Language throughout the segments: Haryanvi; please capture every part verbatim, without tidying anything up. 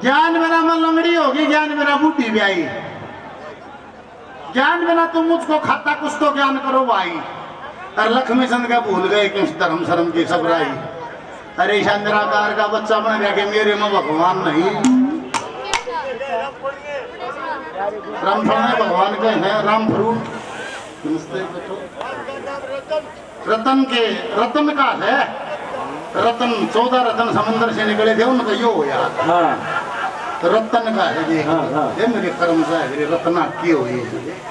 ज्ञान बिना मैं लंगड़ी होगी, ज्ञान बिना बूढ़ी ब्याही। ज्ञान बिना तुम मुझको खाता, कुछ तो ज्ञान करो भाई। और लक्ष्मी चंद का भूल गए कि उस धर्म शर्म की सब राही। अरे, ईशा निराकार का बच्चा बन गया कि मेरे में भगवान नहीं। रामफल में भगवान के हैं, राम फ्रूट। नमस्ते बच्चों। रतन के, रतन का है। रतन, चौदह रतन समंदर से निकले थे, उनका यो होया। हाँ। रतन का है ये। हाँ, हाँ। ये मेरे कर्म का है, ये रतना की हुई है।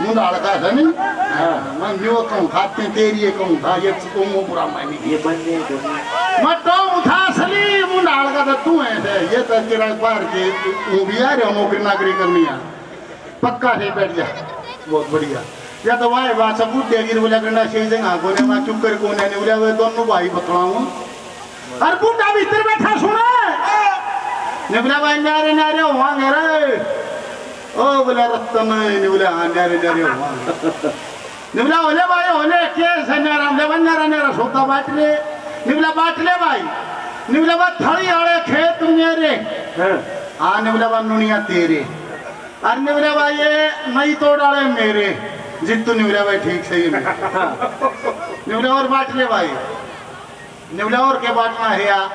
मुंडाल का है नहीं? हाँ। मैं यो कहूँ था, ते-, तेरी ये कहूँ था, ये तो मुंह बुरा मैं नहीं। ये बन गए तो नहीं। मैं कहूँ था असली मुंडाल का तो तू है, ये तो तेरा बाहर के, तू भी आ रहे हो, नौकरी नाकरी करनी है। पक्का है, बैठ जा। बहुत बढ़िया। या तो वाह बात सब बूढ़े गिर बोला करना, सही जगह कोने, वहाँ चुकर कोने, ने बोला, वे दोनों भाई बतलाऊं। और बूढ़ा भीतर बैठा सुना। ने बोला, भाई, न्यारे, न्यारे होवांगे रे। ओ, बोला, रतन, ने बोला, हाँ, न्यारे, न्यारे होवांगे। ने बोला, होले भाई, होले, के से न्यारा, ने बोला, न्यारा, न्यारा, सौदा बांट ले। ने बोला, बांट ले भाई। ने बोला, बा, थड़ी आले खेत मेरे। हाँ। हाँ, ने बोला, बा, नुनिया तेरे। अरे निवले भाई, ये नहीं तोड़ आले मेरे। जित्तू निवले भाई, ठीक सही है। निवले और बांट ले भाई। निवले और के बांटना है या?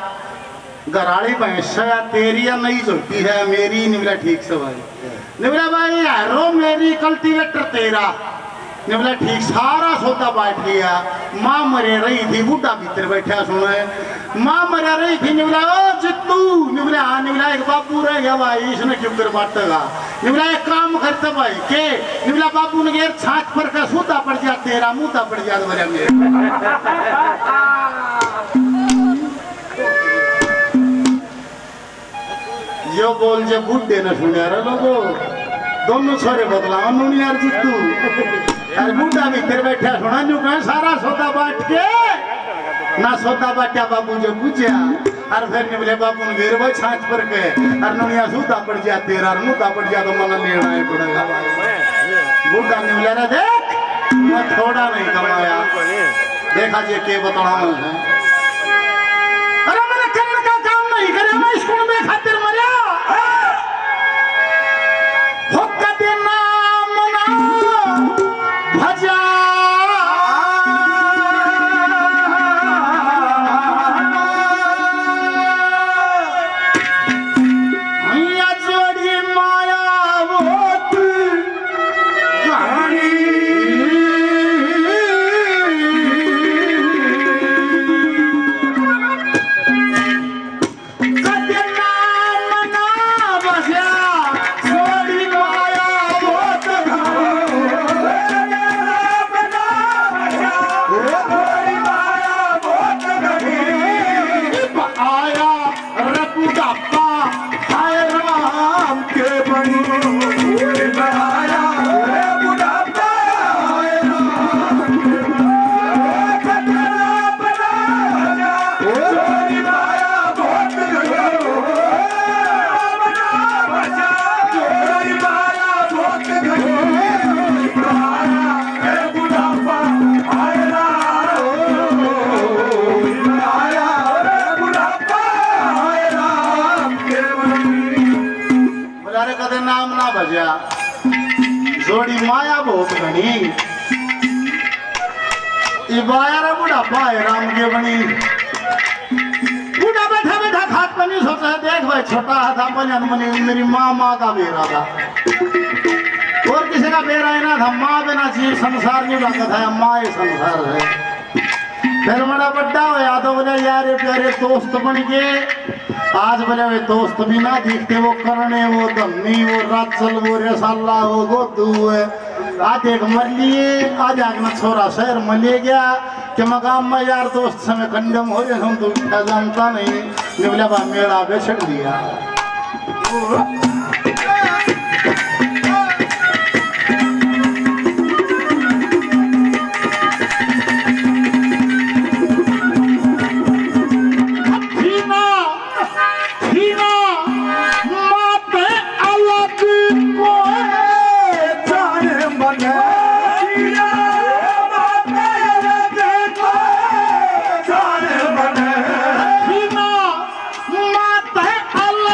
घराली भैंस है तेरी या नई झोटी है मेरी? निवले ठीक से भाई। निवले भाई, हैरो मेरी, कल्टीवेटर तेरा। निवला ठीक सारा सौदा बांट लिया। माँ मरे रही थी, बूढ़ा भीतर बैठा सुने। माँ मरे रही थी, निवला, ओ जित्तू, निवला, हाँ, निवला, एक बाबू रह गया भाई, इसने क्यों कर बांटेगा? निवला, एक काम करते भाई, के? निवला, बाबू ने घेर छाछ पर का सूता पड़ जा, तेरा मुंह ता पड़ जा, तो बोला, मेरे। यो बोल जे बूढ़े ने सुनया रे लोगो, दोनों छोरे बतलाओ नूनी यार जित्तू। अरे बूढ़ा भीतर बैठा सुना न्यू कहे सारा सौदा बांट के ना सौदा बांटा बाबू जो पूछया। अरे फिर निवले बाबू ने घेर वो छाछ पर के अरे नुनिया सूदा पड़ जा तेरा अरे मुद्दा पड़ जा तो मन लेना ही पड़ेगा भाई। बूढ़ा निवले रे देख मैं थोड़ा नहीं कमाया। देखा जे के बताना है। अरे मैंने करण का काम नहीं करे, मैं स्कूल में खातिर मरया। हो कदे नाम ना भजा। या जोड़ी माया वो आया रे बुढ़ापा, हाय राम के बनी। आया रे बुढ़ापा, हाय राम के बनी। ओ छोरी माया बहुत गयो। छोरी माया बहुत गयो। बोला रे कदे नाम ना भजया, जोड़ी माया बहुत घनी। इबाया रे बुढ़ापा है राम के बनी। बूढ़ा बैठा बैठा खाट पर नहीं सोचा है, देख भाई, छोटा हाथ था, अपन जन्म नहीं, मेरी माँ, माँ का बेरा था। और किसी का बेरा ही ना था, माँ बिना जीव संसार नहीं रखा था, माँ ही संसार है। फिर बड़ा बड्डा होया तो बोले, यारे प्यारे दोस्त बन के, आज बोले वे दोस्त भी ना दिखते, वो करने, वो धन्नी, वो राचल, वो रेसाला, वो गोदू है। आधे एक मर लिए, आधे आगना छोरा शहर में ले गया। कि मकाम में यार दोस्त समय कंडम हो रहे, हम तो क्या जानता नहीं। निवले बा मेला बेचड़ दिया। सीना, सीना, माते अलग कोई जाने मने। सीना, माते अलग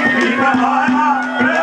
इकबाला